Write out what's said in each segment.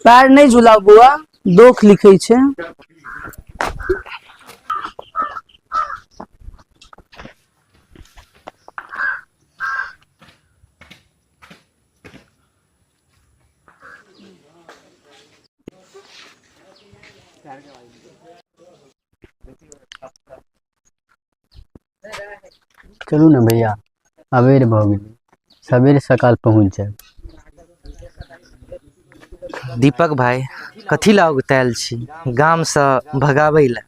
पैर नहि झुलाउ बौआ, दोख लिखै छै। चलू ने भैया, अबेर भऽ गेलै, सबेर सकाल पहुँच जायब। दीपक भाई, कथी लए उगतायल छी गामसँ भगाबै लए?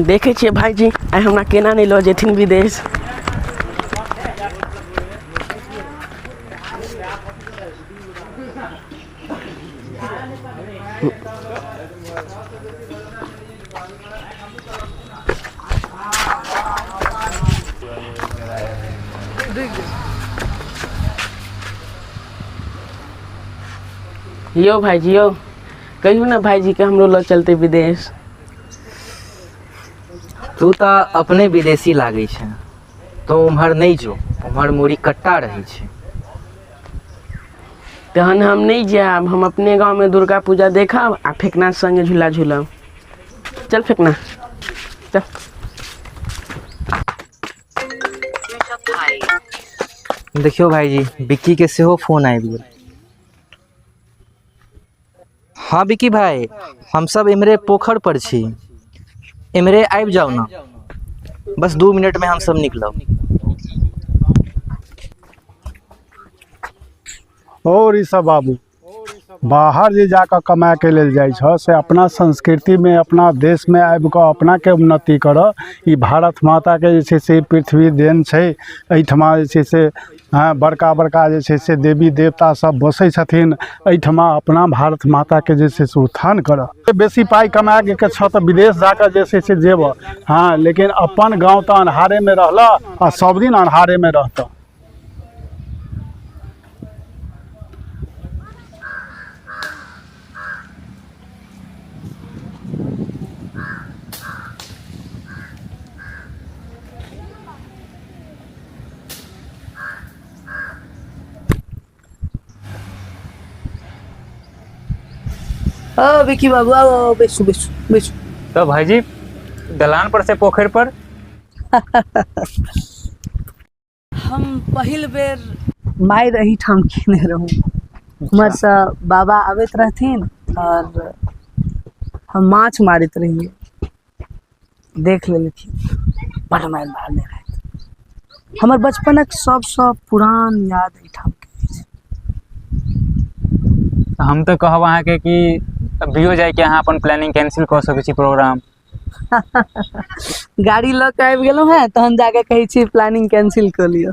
देखै छियै भाइजी, आइ हमरा केना नहि लऽ जेथिन विदेश। यौ भाइजी यौ, कहियौ ने भाइजीके हमरो लऽ चलतै विदेश। तू तऽ अपने विदेशी लागै छै, तो उम्हर नहि जो, उम्हर मूड़ी कट्टा रहै छै। तहन हम नहि जायब, हम अपने गाँवमे दुर्गा पूजा देखब आ फेकना संगे झूला झूलब। चल फेकना, चल। देखियौ भाईजी, बिक्की के सेहो फोन आबि गेल। हँ बिक्की भाई, हमसब इम्हरे पोखरि पर छी, इम्हरे आबि जाउ ने, बस 2 मिनट में हमसब निकलब। और ई सब बाबू बाहर जे जाकऽ कमाइके लेल जाइ छऽ से अपना संस्कृतिमे अपना देशमे आबिकऽ अपनाके उन्नति करऽ। ई भारत माताके जे छै से पृथ्वी देन छै। एहिठमा जे छै से हँ बड़का बड़का जे छै से देवी देवता सब बसै छथिन। एहिठमा अपना भारत माताके जे छै से उत्थान करऽ। बेसी पाइ कमाइके छऽ तऽ विदेश जाकऽ जे छै से जेबऽ, हँ, लेकिन अपन गाँव तऽ अन्हारेमे रहलऽ आ सबदिन अन्हारेमे रहतऽ। ओ विकी बाबू, आओ आओ, बैसू बैसू बैसू। तऽ भाईजी, दलान पर से पोखरि पर? हम पहिल बेर मारि एहिठाम खेने रहूँ। उम्हरसँ बाबा आबैत रहथिन आओर हम माछ मारैत रहियै, देख लेलखिन, बड मारि मारने रहथि। हमर बचपनक सबसँ पुरान याद एहिठामके अछि। हम तऽ कहब अहाँके कि अभियो जाइके अहाँ अपन प्लानिंग कैंसिल कऽ सकै छी प्रोग्राम। गाड़ी लऽ कऽ आबि गेलहुँ हेँ, तहन जाकऽ कहै छी प्लानिंग कैंसिल कऽ लिअ।